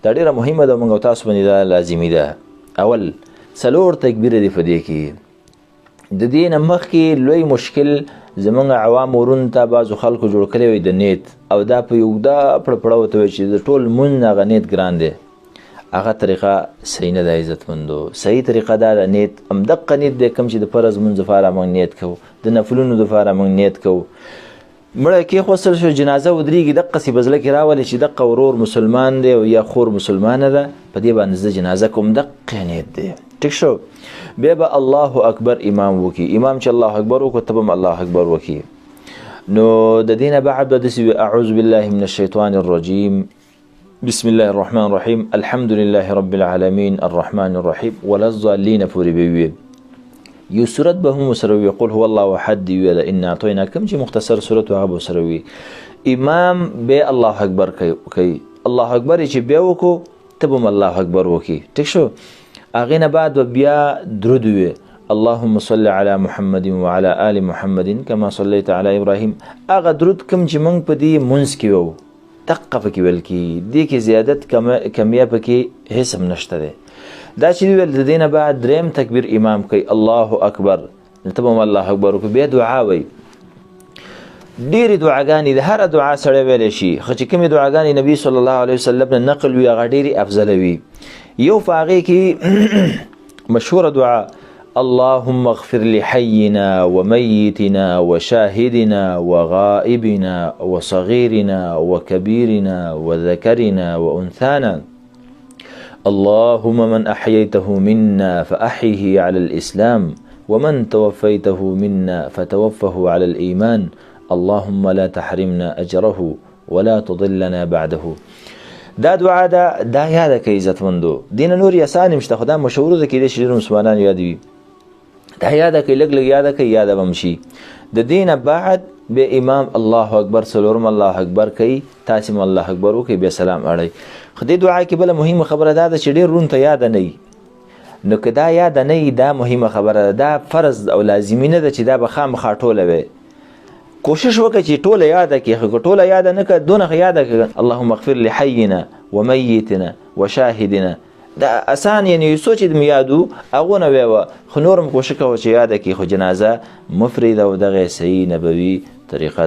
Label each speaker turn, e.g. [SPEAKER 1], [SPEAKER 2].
[SPEAKER 1] دا ډېره مهمه ده، موږ تاسو باندې دا لازمي ده. اول څلور تکبیره دي په دې کې. د دې نه مخکې لوی مشکل زمونږ عوام ورونو ته بعضو خلکو جوړ کړی وي د نیت، او دا په یو اوږده پړه ورته وایي چې د ټول لمونځ هغه نیت ګران دی. هغه طریقه صحیح نه ده عزتمندو. صحیح طریقه دا ده، نیت همدقه نیت دی کوم چې د فرض لمونځ دپاره موږ نیت کوو، د نفلونو دپاره موږ نیت کوو. مړی کېښوستل شو، جنازه ودرېږي، دقسې په زړه کې راولي چې دقه ورور مسلمان دی او یا خور مسلمانه ده، په دې باندې زه جنازه کوم، دقه نیت دی. ټیک شو. بیا به الله اکبر امام وکړي، امام چې الله اکبر وکړو ته به هم الله اکبر وکړي. نو د دې نه بعد به داسې وي، اعوذ بالله من الشیطان الرجیم، بسم الله الرحمن الرحیم، الحمد لله رب العالمین الرحمن الرحیم، ولا الضالین پورې به وي. یو سورت به هم سره وي، قل هو الله احد دی وي، انا اعطینا کوم چې مختصر سورت هغه به سره وي. امام به الله اکبر کوي، الله اکبر چې بیا وکړو ته به هم الله اکبر وکړي. ټیک شو. هغې نه بعد به بیا درود وي، اللهم صل على محمد وعلى آل محمد كما صليت على ابراهيم. هغه درود کوم چې موږ په دې مونځ کې وو دقه پکې ویل کېږي، دې کې زیادت کمیه پکې هېڅ هم نشته دی. دا چې ویل د دې نه بعد دریم تکبیر امام کوي، الله اکبر، نو ته به هم الله اکبر وکړې. بیا دعا وایي، ډېرې دعاګانې د هره دعا سړی ویلی شي، خو چې کومې دعاګانې نبي صلی الله علیه وسلم نه نقل وي هغه ډېرې افضله وي. یو په هغې کې مشهوره دعا، اللهم اغفر لحينا وميتنا وشاهدنا وغائبنا وصغيرنا وكبيرنا وذكرنا وأنثانا، اللهم من أحييته منا فأحيه على الإسلام، ومن توفيته منا فتوفه على الإيمان، اللهم لا تحرمنا أجره ولا تضلنا بعده. دا دعا ده، دا یاده کړئ عزتمندو. دې نه نور اسان هم شته، خو دا مشهوره ده، کېدای شي ډېرو مسلمانانو یاد وي. دا یاده کړئ، لږ لږ یاده کړئ، یاده به هم شي. د دې نه بعد بیا امام الله اکبر څلورم الله اکبر کوي، تاسې هم الله اکبر وکړئ، بیا سلام اړئ. خو دې دعا کې بله مهمه خبره دا ده چې ډېر ورونو ته یاده نه وي. نو که دا یاده نه وي، دا مهمه خبره ده، دا فرض او لازمي نه ده چې دا به خامخا ټوله وي. کوشش وکړه چې ټوله یاده کړې، خو که ټوله یاده نه کړه دونه خو یاده کړه، اللهم اغفر لحینا ومیتنا وشاهدنا. دا اسان یعنی یو څو چې مې یاد وو هغو نه ویوه، خو نور هم کوشش کوه چې یاده کړې، خو جنازه مه پرېږده او دغه صحیح نبوي طریقه.